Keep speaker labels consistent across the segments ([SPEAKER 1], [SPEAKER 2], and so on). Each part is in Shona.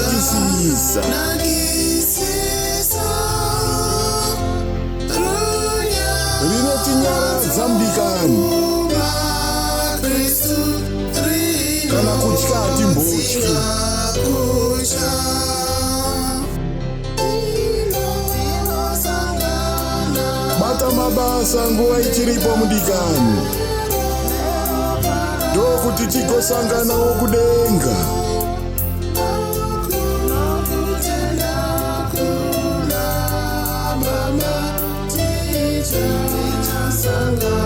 [SPEAKER 1] Rinonakisisa. Rinotinyaradza mudikani. Kana kutya hatimbotyi. Bata mabasa nguva ichiripo mudikani. Ndokuti tigosanganawo kudenga.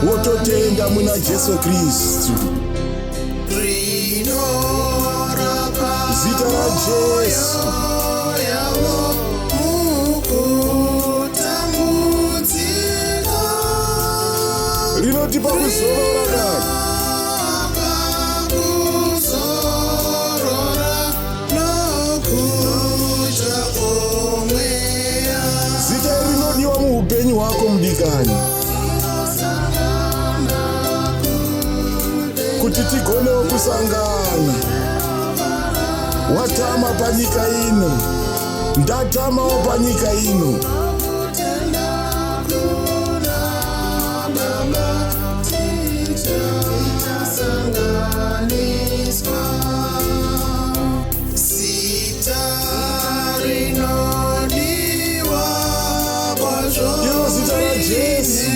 [SPEAKER 1] Wototenda muna Jesu Kristu. Zita raJesu. Rinotipa kuzorora kani. Zita iri rinodiwa muupenyu hwako mudikani. Kuti tigonewo kusangana. Watama panyika ino. Ndatamawo panyika ino. Iro zita raJesu.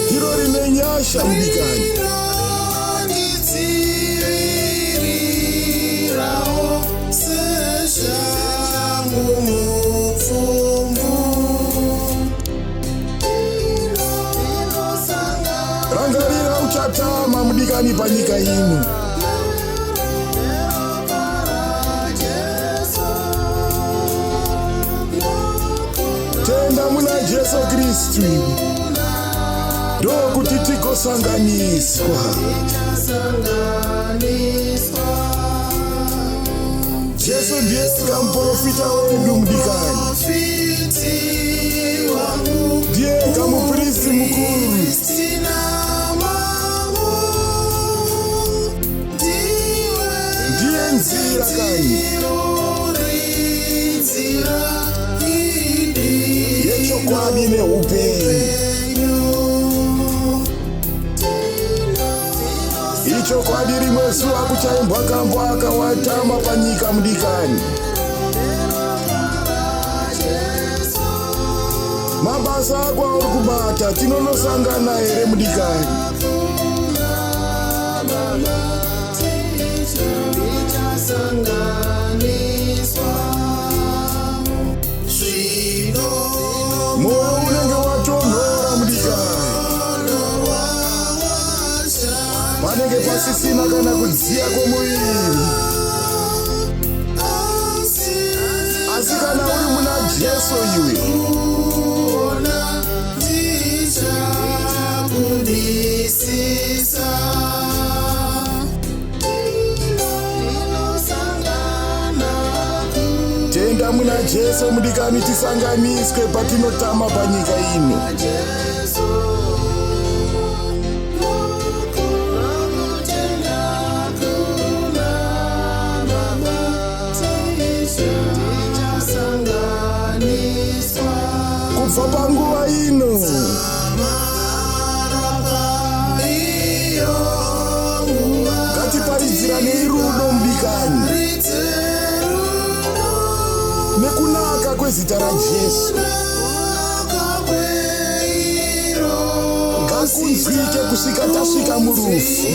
[SPEAKER 1] Ndiro rine nyasha mudikani. Rangarira uchatama mudikani panyika ino. Tenda muna Jesu Kristu iwe. Ndokuti tigosanganiswa. Jesu ndiye ega muprofita wedu mudikani. Ndiye ega mupristi mukuru. Ndiye nzira kani. Yechokwadi neupenyu. Ichokwadi rimwe zuva kuchaimbwa kambo akawatama panyika mudikani. Mabasa ako auri kubata tinonosangana here mudikani? Moyo unenge watonhora mudikani. Panenge pasisina kana kudziya kwomuviri. Asi kana uri muna Jesu iwe, tenda muna Jesu mudikani tisanganiswe patinotama panyika ino. Kubva panguva ino ngatiparidziranei rudo mudikani nekunaka kwezita raJesu. Ngakunzwike kusvika tasvika murufu.